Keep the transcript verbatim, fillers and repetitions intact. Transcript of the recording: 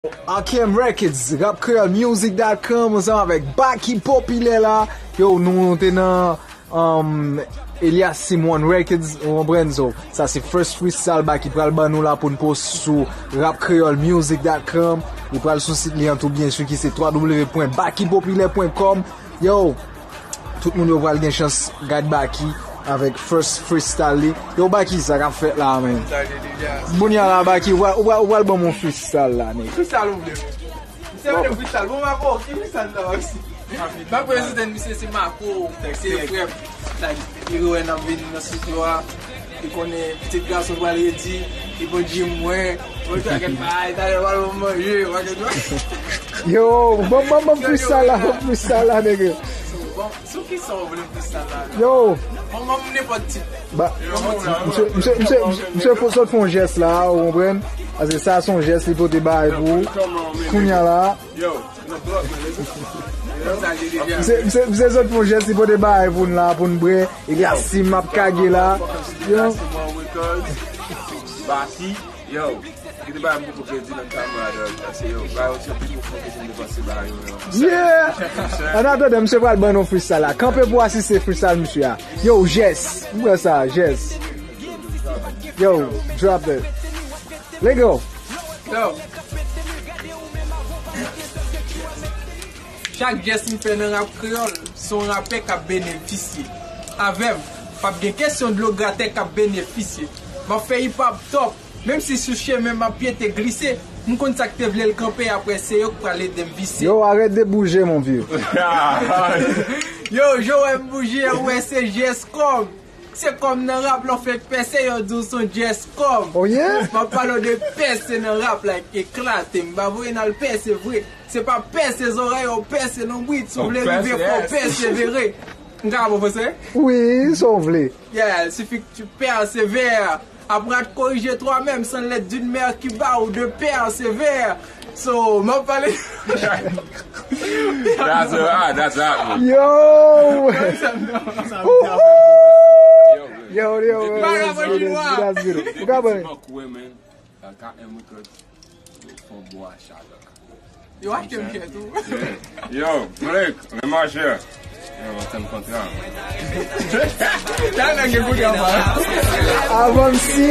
A K M Records, rap kreyòl music dot com, ansanm avèk Baky Popilè la. Yo, nou te nan um, Elias Simon Records, ou konprann? So, sa se first freestyle Baky pral ban nou la pou n post sou rap kreyòl music dot com. Li pral sou sit li an tou, byen si, ki se w w w pwen baky popilè pwen kòm. Yo, tout moun yo pral gen chans gad Baky avèk first freestyle li. Yo, Baky, sa k ap fèt la, men? Kounye a la, Baky, ou pral, ou pral, ou pral ban m yon freestyle la, nèg. Freestyle ou vle? Misye vle freestyle. Bon, Mako, ki freestyle sa, Maxi? Mako, yo site misye se Mako, se frè m. Sa, li wè n ap vini nan studio a. Li konnen pitit gason pral redi, li bon di mwen, mwen fè kèk bagay, talè pral ban m manje, mwen kèk. Yo, ban m, ban m, ban m freestyle la, ban m freestyle la, nèg. Bon, sou ki sa w vle m freestyle la? Yo. Ban m, ban m nenpòt tit. Ba, misye, misye, misye, misye, misye fò sot fè yon jès la, ou konprann? Paske sa se yon jès li pote bagay pou ou. Kounye a la. Yo, Misye, misye, misye sot fè yon jès, li pote bagay pou n la, pou n bwè. Elias Sim ap kage la. Yo. Baky, yo. Kite bagay m poko fè di nan kamera, dog. Pase, yo, bagay yo se pi pwofon ke m te panse bagay yo, yo. Yeah! An atandan, misye pral ban nou freestyle la. Kanpe pou asiste freestyle misye a. Yo, jès. M pran sa, jès. Yo, drop it. Let go. Yo. Chak jès m fè nan rap kreyòl, se yon rapè k ap benefisye. Avè m, p ap gen kesyon dlo gratè k ap benefisye. M ap fè hip hop top, menm si sou chemen m ap pye te glise, m konn sa k te vle l kanpe, apre se yo k pral ede m visye. Yo, arrête de bouger, mon vieux. Yo, jan w wè m bouje, ou wè se jès kòm. Se kòm nan rap, lè w fèk pèse, yo di w se yon jès kòm. Oh yeah? M ap pale w de pèse nan rap, like, eklate. M pa voye n al pèse vre. Se pa pèse zòrèy, ou pèse nan bwit. Si w vle rive, fò w pèsevere. M ka pale fransè? Wi, sa w vle. Yeah, il suffit que tu persévères. Apprends à te corriger toi-même sans l'aide d'une mère qui bat ou de père sévère. So, m ap pale. That's a, that's a. Yo! Yo, yo, yo, yo, yo, yo, yo, yo. Ou ka ban. L K M Records, yo fè yon bon acha, dog. Yo achte m kè tou. Yo, Blake, men machè. Yo, antann kontra. Sa nèg gen kounye a. Avanse.